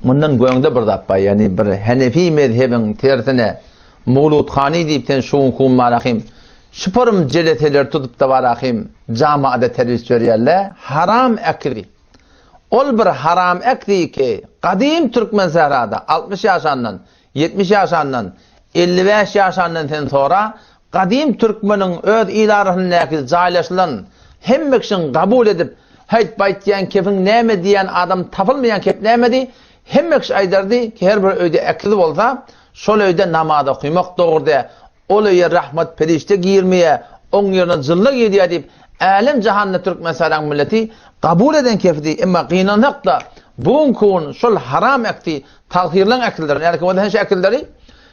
Mundan göňde bir zat bar, ýagny bir Henefi mezhebiň tersine Mowludhany diýip sen şu günki gün barahym şuparym jeleseleri tutup-da barahym jamaada terwis berýärler, haram äkidi. Ol bir haram äkdi ki, gadym türkmen sährada 60 ýaşandan, 70 ýaşandan, 55 ýaşandan sen sora, Gadym türkmeniň öz il arasyndaky jaýlaşylan, hemme kişiň gabul edip, Häýt, baýtýan kefiň näme diýýän adam tapylmaýan kep nämedi? Hemme kişi aýdardy ki, her bir öýde ekiz bolsa, şol öýde namaz okymak dogry dä, ol öýe rahmat perişde girmeýä, oň ýerine jylla girýä diýip, älem-jahanda türkmensäraň milleti gabul eden kefidi, emma gynansak-da, bu günki gün şol haram ekdi, tagsyrylaň ekizleri, nädeki bolsa sen şu ekizleri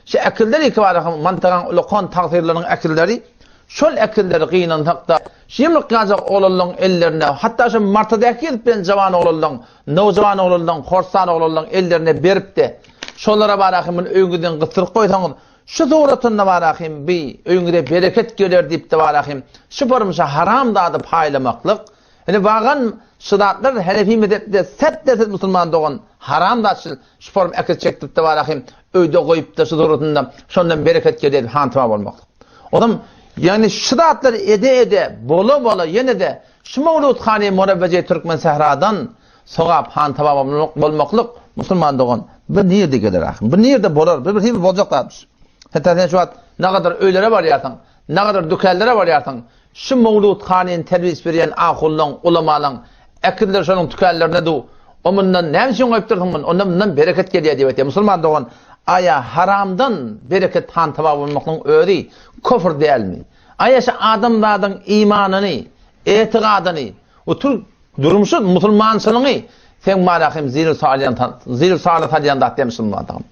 Şu äkilder ikibara hem mantagan ulakan tagsyrlaryň äkilleri, şol äkilleri gynansak-da, şu ýumruk ýaljak oglanlaryň ellerine, hatda şu martadaky gezip bilen jawan oglanlaryň, nowjawan oglanlaryň, horssan oglanlaryň ellerine berip-de, şolara bara hem muny öýüňizden gysdyryp goýsaňyz, şu suratynda bara hem bi öýüňize bereket geler diýip-de bara hem şu porumşa haram zady paýlamaklyk, Indi bagan şu zatlar Hanefi mezhepde sert derset musulman dogan haram zat şu şu form äkit çekdiripde bar ahim öýde goýupda şu suratynda şondan bereket gelýär diýip hantama bolmak. Onam ýagny şu zatlar ede ede bola bola ýene-de şu Mawlud hany Murabbeje Türkmen sähradan sogap hantama bolmaklyk musulman dogan bu nirde geler ahim bu nirde bolar bu bir hili boljak zatmyş. Hatda sen şu wagt nagadar öýlere barýarsyň Nagadar dükänlere barýarsyň, şu Mowlud hanyny terbis berýän ahullaň, ulamalaň, äkizler şonuň tükänlerine du, o mundan näme üçin goýupdyrsyň muny, onda mundan bereket gelýär diýip aýtýar. Musulman dogan, aýa haramdan bereket han taba bolmaklygyň özi kofr dälmi? Aýa şu adamzadyň imanyny, etigadyny, o türk durmuşy, musulmançylygyny seň mala hem zil salýan, zil sala salýan zat dälmi musulman dogan?